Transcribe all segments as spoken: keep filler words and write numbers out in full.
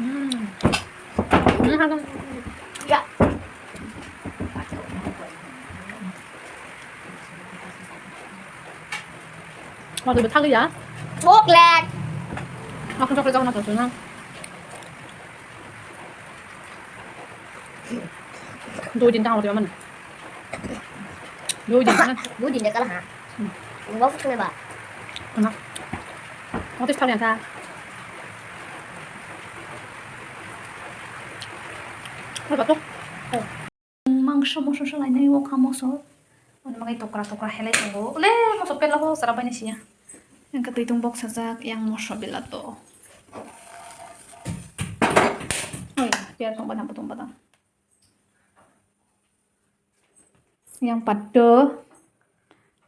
Hmm. Hmm, hagam. Ya. Waduh, bethak ya. Chocolate. Aku chocolate jangan aku senang. Dua jin tahu dia mana? Dua jin mana? Dua jin dia kalah, ha? Hmm. Enggak usah kena, Pak. Enak. Mau tes kalian, Kak? Apa tuh? Oh. Mangso, mangso salainai o kha moso. Ani bagwi tokra tokra helai tongo. Ole moso pela bo sara bai ni siya. Yang ka twi tung bok sajak, yang moso bila to. Oi, piar tong badam, tong badam. Yang patto.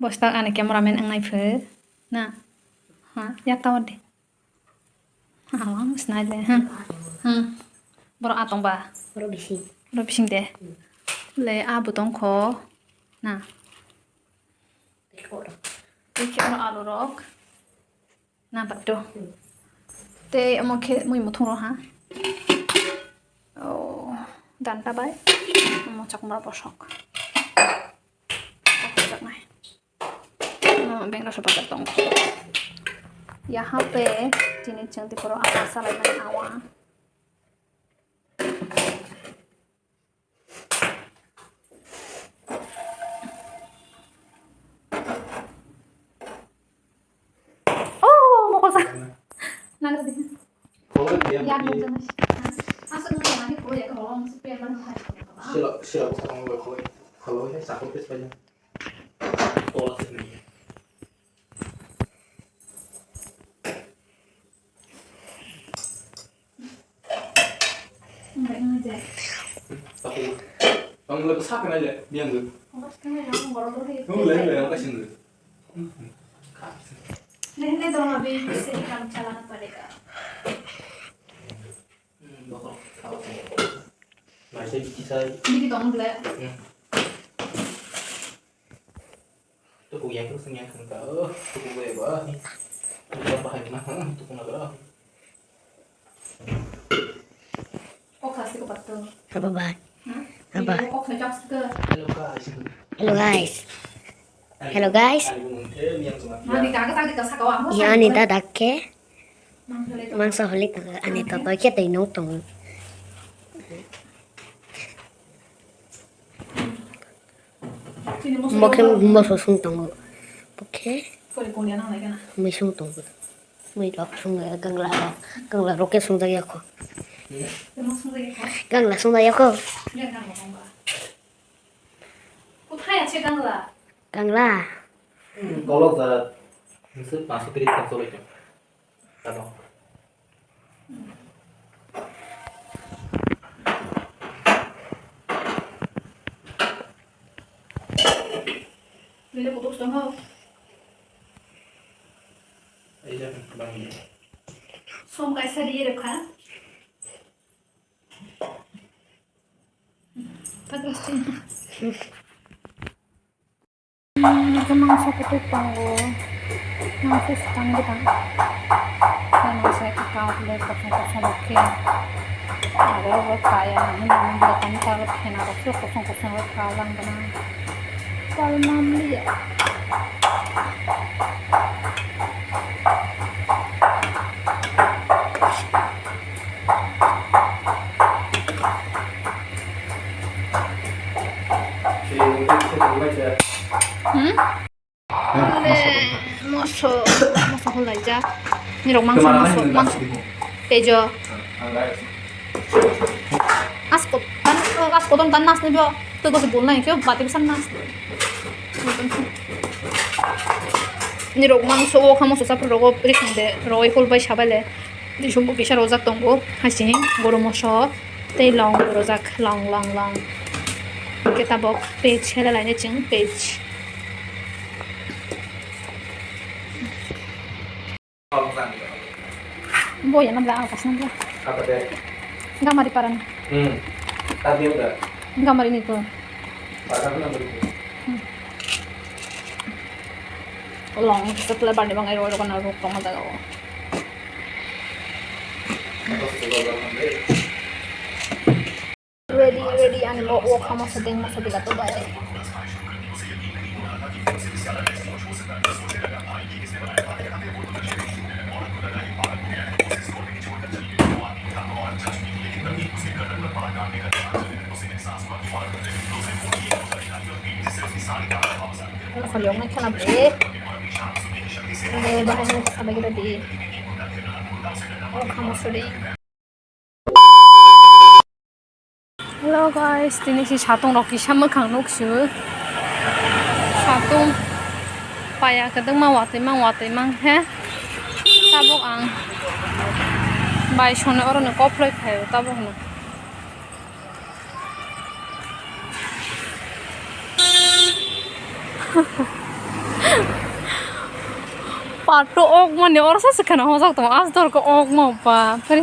Bostak ani cameraman ang nai phe. Na. Ha, yak tawar de. Ha, wa mo snai de. Ha. Ha. Borok atong ba. Borok bising. Borok bising de. Le a butong kho. Na. Tei khe oro alu rok. Na bado. Tei omo khe mui muthung rok ha. O danta bai. Omo chakma bosok. Bosok nai. Omo bengla sopa tongo. Yaha pe chini chengti poro awa salai nai awa. Oh, mokosa. Nang di. Kholo dia. Ya, nang di. Asa nang di, kholo ya, kholo, mesti pe nang hai. Sila, sila, kholo, kholo, kholo, ya, sakol pes pa. Tola sini. Ang le bwsa khna le, biyang le. Nung le, le, ang kasing le. Nehne dona bhi se hi kam chalana padega. Naise bichi sai. Bidi dong le. Tuku yang terus yang kanta. Tuku gue ba. Tuku apa hai na? Tuku na ba. Kok sasi ko patto. Apa ba? Apa? Kok sasi ko. Hello guys. Hello guys. Hello guys. Madi kaga tadi ka saka wa. Ya ani dadak ke. Mangsa holik ani toto khe tei nuk tongo. Bo khe moso sung tongo. Bo khe mui sung tongo. Mui rok sung gangla rok, gangla rok khe sung jak ya kho. Gangla sung jak ya kho. Gangla. Kolok jara. Nisi panso tris tong cholai tong. Tamo. Lele putus dong ho. Aja bang. Som kaisa ri rokha. Patas tin. Hmm, ito mangso kutuk tongo. Mangso sitang gitang. Mangso ito kaut le kosong kosong rok khe. Aro rok kaya hinwi mangso tani kaut khena rok se kosong kosong rok kalang gana. Kal mamliya. Hmm? Moso, moso holaijak. Nirok mangso, mangso, mangso. Tejo. Asko, tan, asko ton tan nas ni bo. Tu ko se bolna hai kyo, bati bisan nas. Nirok mangso o khamo sosa rogo rising de, roi hol bai sabai le. Disumbo kisa rojak tongo, hasing, goro moso, tei long rojak, long, long, long. Hingke tabok page hela lainai chwng, page. Bo ya nabla, ang kasna bla. Gamari paran. Hmm. Gamari ni to. Long, setelah bani bangai roi rokana rok tongma jaga o. Ready, ready, ani mo, o khama sedeng masa bila to bai. Khaliok nai khela bre. Le bahai nai khela bai gida di. O khama suri. Hello guys, tini si satung rok kisa mwkhang nuk su. Satung paya kwdwngma watwi mang watwi mang he. Tabuk ang bai sone oro no kok phlai phaio tabuk no. Pato ok mani oro sa se kheno hojak tongo, as dor ko ok mo ba. Phari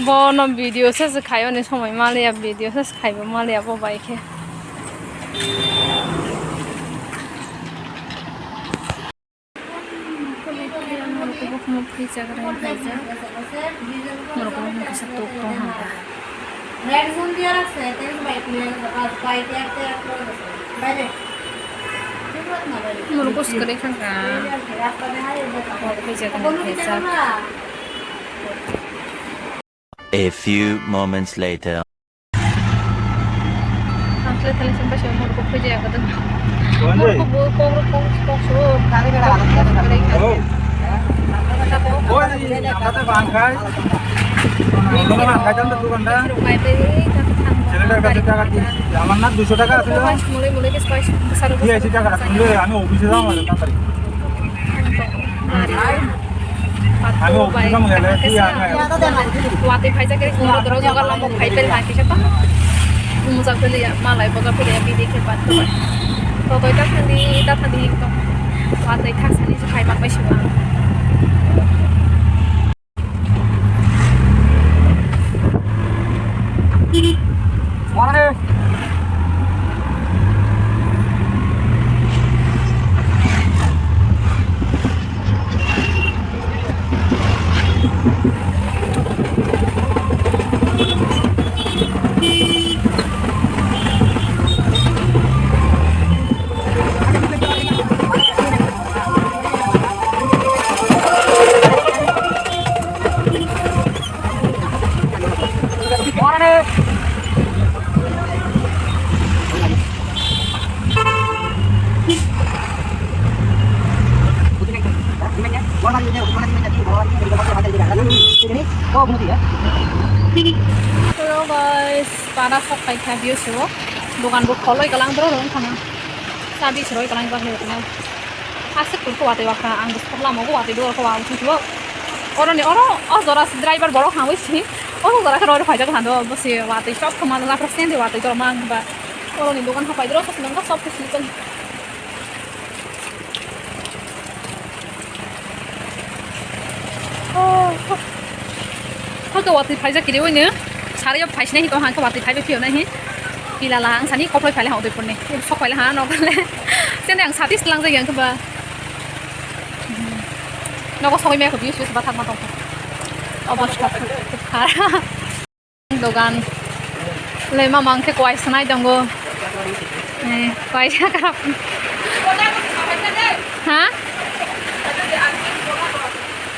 bono video se se khayo ni somoi maliya, video se se khaibo maliya bo bai khe. Norok bo kisa tok tong hwnba. Norok swkali thangkha. Norok phaijak nai phaijak. A few moments later. Ang khlai khlai sing paisa morok phai jaya kadang. Morok bo kok rok kok kok so. Oh. Oi, ang kata bang kai. Bang kai tanda tu kanda. Cylinder ka taka di. Amar na duiso taka asilo. Mulai mulai ke spice besar besar. Iya, si taka. Mulai ami office e jama na tari. Watwi phaijak khe sini doro joga lama phai peri hai kisa pa. Mujak peli ya malai boga peli ya bidi khe pat to. To to ita thani ita thani to. Watwi thak sani phai bak bai siwa. Hello guys, para sok kaisa view sio. Dogan bo kholoi kalang bro rong khana. Sabi sroi kalang bak le khana. Aswk kurko watwi wakha ang bwswk lama bo watwi dor ko ang thwk thwk. Oro ni oro o jora driver borok hangwi si. O jora khe roi rok phaijak hando bo si watwi chop khama na khe sendi watwi dor mang ba. Oro ni dogan hapai dro sasnang ka sop khe si chang. Oh, oh. Hake watwi phaijak kiri oino. Sari o phaisnai hi tong hangke watwi phaibai phiyonai hi. Pilala ang sani koplai phaile ha udaipurni. Sok phaile ha nokle. Sini ang sati selangjak yang keba. Nogo sogwi maya kho bius bius bathak ma tongkha. Obosta. Dogan. Le mama ang khe kwai sanai tongo. Eh, kwai kharap. Ha?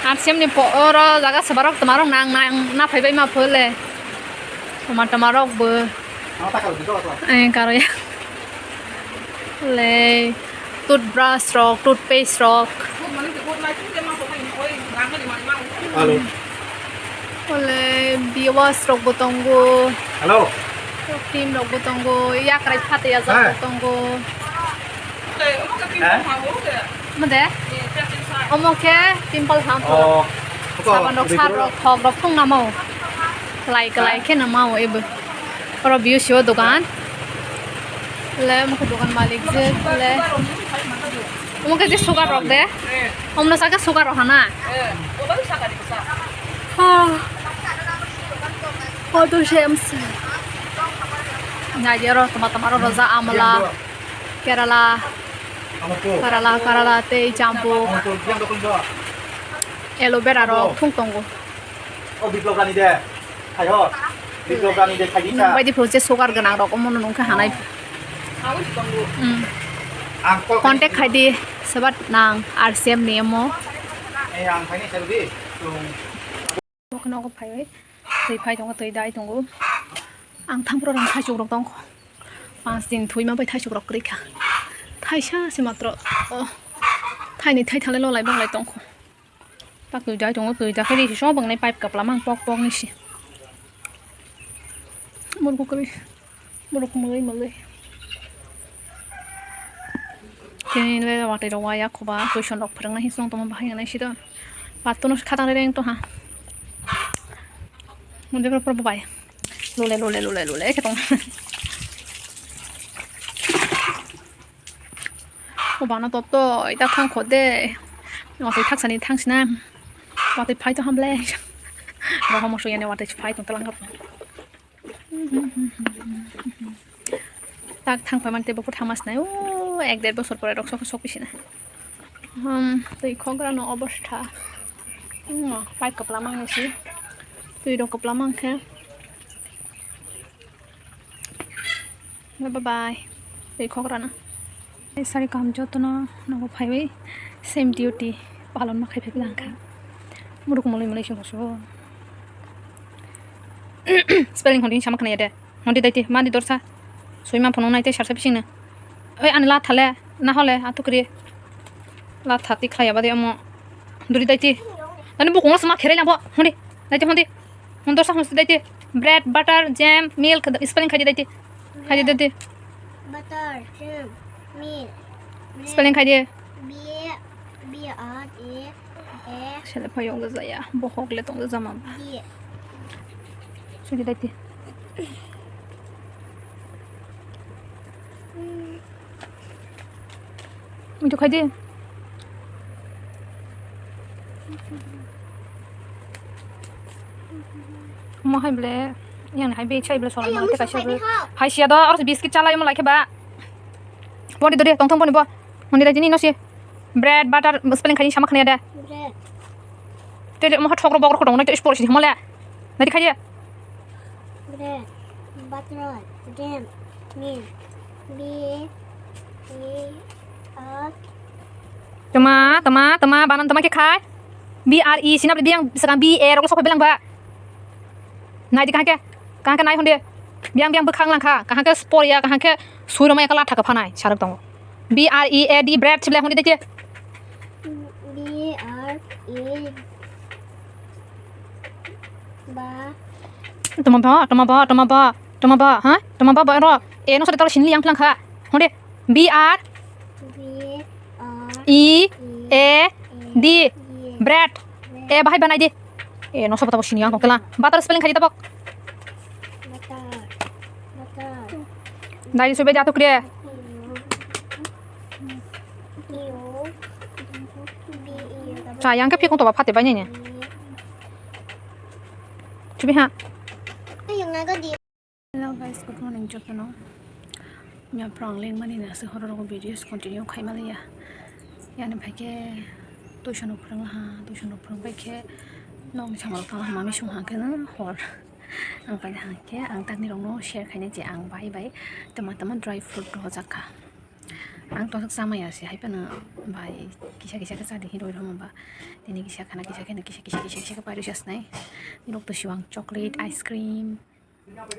Arsiam ni po oro jaga sabarok tomarok nang nang na phaibai ma phole. Toma tomarok bo. Eh, karoya. Le toothbrush rok, toothpaste rok. Alo. Ole biwas rok bo tongo. Hello. Cream rok bo tongo, yakrai phatwi ajak bo tongo. Mode? Omo khe pimple shampoo. Oh. Saban rok, sar rok, thok rok thung namo. Lai kalai khe namo ebo. Oro biu sio dogan. Le omo khe dogan malik je le. Omo khe je sugar rok de. Omno saka sugar rok hana. Ha. Photo sems. Nai oro toma toma oro roja amla. Kerala. Kerala, Kerala tei champuk. Aloe vera rok thung tongo. O Biplop rani de. Hai ho. Biplop rani de khai di sa. Nwng bai di phuru je sugar gwnang rok omo no nwng kha hanai. Ang call contact khai di, sabat nang R C M ni omo. Eh, ang khai ni sa di. Bo kheno ogo phaiwi twi phai tongo, twi dai tongo. Ang thampro rang thaisuk rok tongkho. Panch din thwima bai thaisuk rok kwrwi kha. Thaisa se matro. Oh. Thaini thaithale lolai baklai tongkho. Tak twi dai tongo, twi dakhe risi song bwngnai pipe kapla mang pok pok nisi. Murgo kwrwi, murgo mwlwi mwlwi. Tini le watwi rok waya khoba, tuition rok phwrwngna hinwi tongma bahai nai sito. Pattono khatang reng tongha. Munde pro pro bai. Lule lule lule lule khe tong. O bana totto ita thang kho de. Watwi thaksani thangsina. Watwi phai to hamble. Rohomo suyani watwi phai tong talang. Tak thang phaimani tei buphur thangma sinai. O ek der bosor pore rok sok sok pisina. Hmm, twi khokra no obostha. Hmm, pai kwpla mangni si. Twi rok kwpla mangkhe. Bye bye. Tei khokrana. Sari kaham jotono nogo phaiwi same duty palon ma khai phaiwi langkha. Muruk moloi moloi se boso. Spelling hondi sama khna yade. Hondi daiti mandi dorsa. Soi ma phunuk nai tei sarsa bisingno. Oi ani la thale na hole atukri. La thati khlai abadi amo. Duri daiti. Ani bukung la sama kherai nabo. Hondi. Daiti hondi. Hon dorsa hon daiti. Bread, butter, jam, milk, spelling khai di daiti. Khai di daiti. Butter, jam, milk. Spelling khai di. B, B R A, A. Sele phayok jaya. Bohok le tong jama. D. Sudi daiti. Itu khai di. Mo hai ble, yang hai be chai ble sola mo te kaisa ble. Hai sia do, aro biscuit chala mo lai khe ba. Boni do de, tong tong boni bo. Moni dai tini no si. Bread, butter, spelling khai sama khne de. Bread. Te mo thok ro bok ro khotong nai te spor si mo le. Nai khai de. Bread, butter, jam, milk, B, E, R. Tama, tama, tama, banan tama khe khai. B R E, sina beli biang, sekarang B A, rok sok bilang ba. Nai di kahake, kahake nai honde. Biang, biang bwkhang langkha, kahake spor ya, kahake sui roma ya kala thaka phanai, sarok tongo. B R E A D, bread, sibla honde deke. B R E. Ba. Toma ba, toma ba, toma ba, toma ba, ha? Toma ba, ba, ro. E, no, sari, taro, sini, yang, pelang, kha. Honde. B R. B R. E, A, D. Bread. E, bahai, banai, di. E, no, sobo, tabo, sini, yang, kela. Butter spelling, kha, di, tabo. Butter. Butter. Dai, sube, jatuh, kre. Cha, yang ke phikung toba phate bai nini. Chubi ha. Hello guys, good morning jotono. Nya phrang leng mani na se horo rogo videos continue khai maliya. Yani phai ke tuition rok phrang ha, tuition rok phrang bai khe nong ni samalo tang ha mami sung ha khe na hor. Ang pai ha khe ang tang ni rok no share khai nai je ang bai bai tama tama dry fruit rok jak kha. Ang tongjak chamaya se hai phano bai kisa kisa khe chadi hinwi rw ba tini kisa khana kisa kheno kisa kisa kisa kisa khe pairwi chasnai. Nirok to siwang chocolate, ice cream,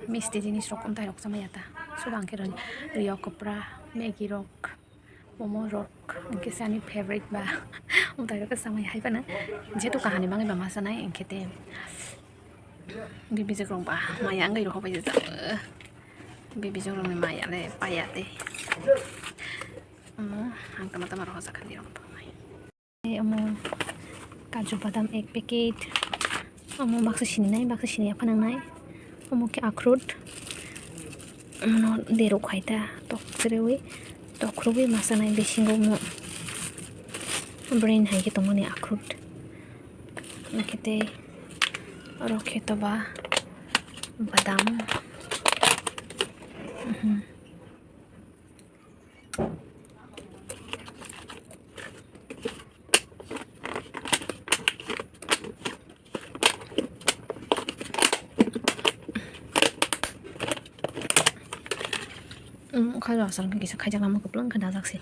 misti jinis rok amtai rok chamaya ta. Suda ang khe riyok kwpra, maggie rok, momo rok hwnkhe se ani favorite ba amtai rok khe chamaya hai phano jehetu kahani bagwi ba ma chanai hwnkhe te. Bibijak rok ba maya wngwi rok bai jajak. Bibijak rok ni maya le paya tei. Omo ang tama tama rok hosa khandi rok tongnai. Omo kaju badam ek packet. Omo baksa sini nai, baksa sini ya phanang nai. Omo khe akhrut. Omo derok khai ta tok cherewi, tok khurwi masa nai bisingo omo. Brain hai khe tongmani akhrut. Hwnkhe tei oro khe toba badam. Mhm. Omo kha asal khe kisa khaijak lama kwplwng khe dajak se.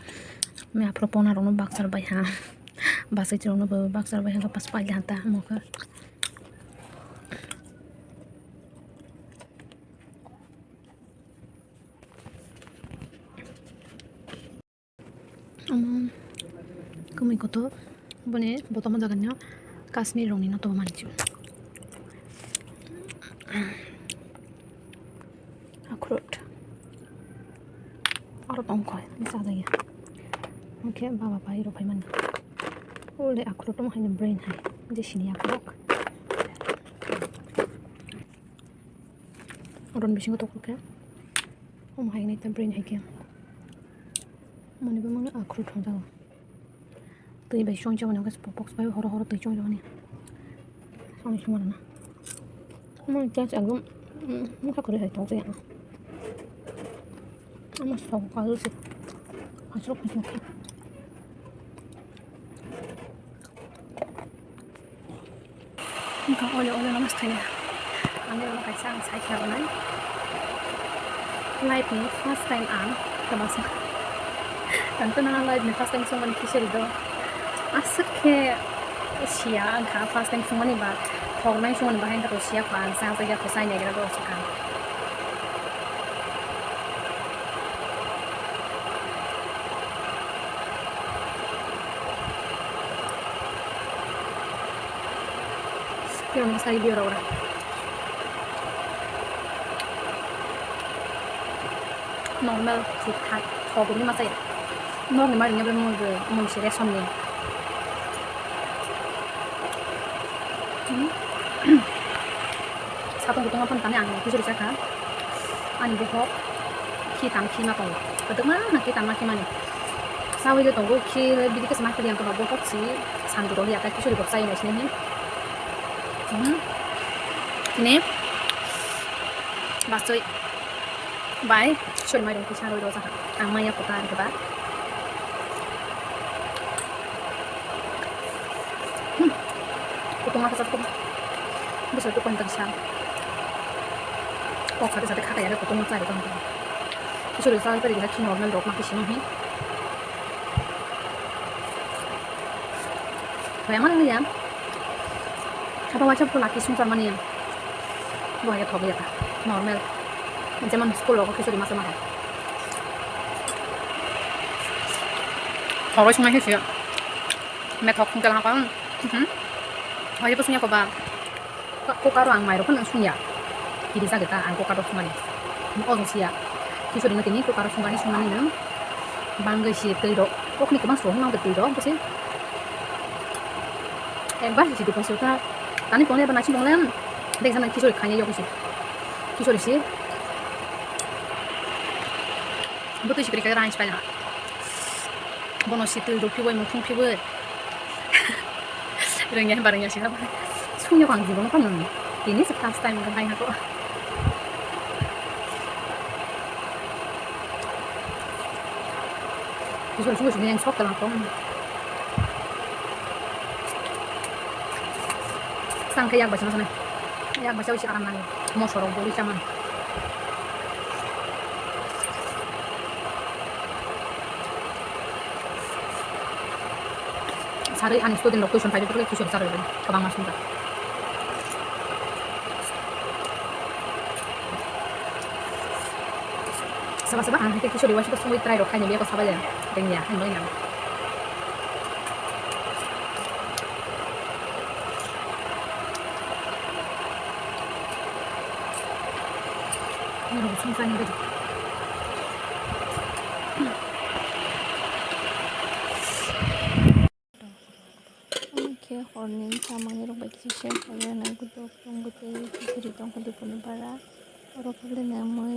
Omo aphuru pona rokno baksa bai ha. Bwsai rokno bo baksa bai ha, pas pailai ha ta omo khe. Omo kwmwi kotor boni bottom o jaga no Kashmir rok ni no tobo manchi. Akhrut aro tong kho ni sa jaya. Hwnkhe baba bai rok phai mani. Ule akhrut omo hai no brain hai je sini akhrut. Oron bisingo tokol khe omo hai nai ta brain hai khe. Moni bo mano akhrut hwnjago. Twi bai chong chabani hwnkhe box bai horo horo twi chong chabani. Songni songma rwna. Mo just ekdom, mm, mokha kwrwi hai tong jaya. Ama song kalu se. Hasrok hasrok. Wngkha ole ole no mas thaya. Ang oro kaisa ang sai khe abo nai. Life ni first time ang kwbangsa. Ang to nana life ni first time songmani khichari do. Aswk khe siya ang kha first time songmani ba thok nai songmani bahai wngkha to siya kho ang chajak ya kho chai naigra do aswk kha. Khe omo sai biorok rok. Normal thik thak thok rwma chaya. Nokni mari nya bai mui se ration ni. Hmm. Satung kutung aphano tani ang khichari chakha. Ani bokhok khi tam khi ma tongo. Kwdwkma na khi tam ma khi mani. Sawi de tongo khi bidi khe sama khe yang khe bokhok si sandu roli akai khichari bo chai nai sini. Hmm. Ini. Basoi. Bai, sori mairung kisa roi rojak. Ang maya kota ang keba. Hmm. Kutung ma kasa kutung. Bisa tu kutung sa. Kok sate sate khata ya kutung ma chai rojak. Sori sa pari kisa kino normal rok ma kisi no hi. Bai mana ya. Apa wacha pula kisung sarmani ya. Bo ya thobi ya ta. Normal. Jemon school rogo khichari masa masa. Thogwi swngnai khe se. Methok sungkhe lang pang. Mhm. Hoye bo sungya ko ba. Cooker o ang mairok phano sungya. Kiri jagwi ta ang cooker o sungmani. Ojo siya. Khichari no tini cooker o sungmani sungmani no. Bangwi si twi rok. Kokni kwbang song mang twi rok bwse. Ekbar si di bwse ta. Tani tongle ba nasi tongle. Dek sana khichari khanya yok si. Khichari si. Bwtwi sikri khe rice paina. Bono si twi rok phiboi muthung phiboi. Rengya hemba rengya si habo. Sungya bang jibono phano. Tini se first time ga hai hako. Sungya sungya sungya yang sok kalang kong. Sang khe yak bai sama sana. Yak bai sama si aram nang. Mosorok boli chaman. Sarwi ani student rok tuition phaiwi phaiwi khichari charwi kwbangma swngjak. Saba saba ang khe khichari waisa songwi try rok khainai biyako sabai ya. Tengya, ang bai nang. Norok song sani bai. Omo khe horni chamani rok bai kisa share khlai rwnai, guduk tong gutui khichari tong khe dukuni bara. Oro khe le nang mui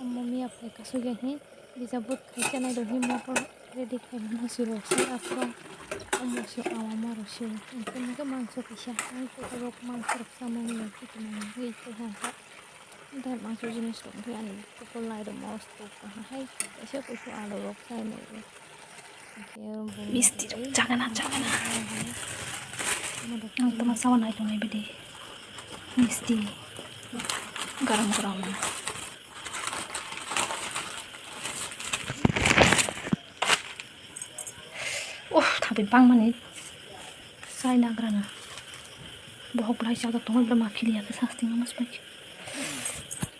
omo miya phai kasuk ya hi. Bijap bwt khai chanai rok hi motor ready khai mano siro se aphuru omo se awa maro siro. Hwnkhe hwnkhe mangso kisa, mangso rok mangso rok chamani rok kitimani rwi tongkha. Tei mangso jinis rok khe ani kupulnai rok mosto kaham hai kaisa kusu alu rok chainai rok. Hwnkhe oro bo misti rok chagana chagana. Ang toma sawan ai tongnai bidi misti garam garam. Oh, thabi bangmani chai nagrana. Bohok belai chajak tongo, belai ma philiya khe sasting ma swbai khe.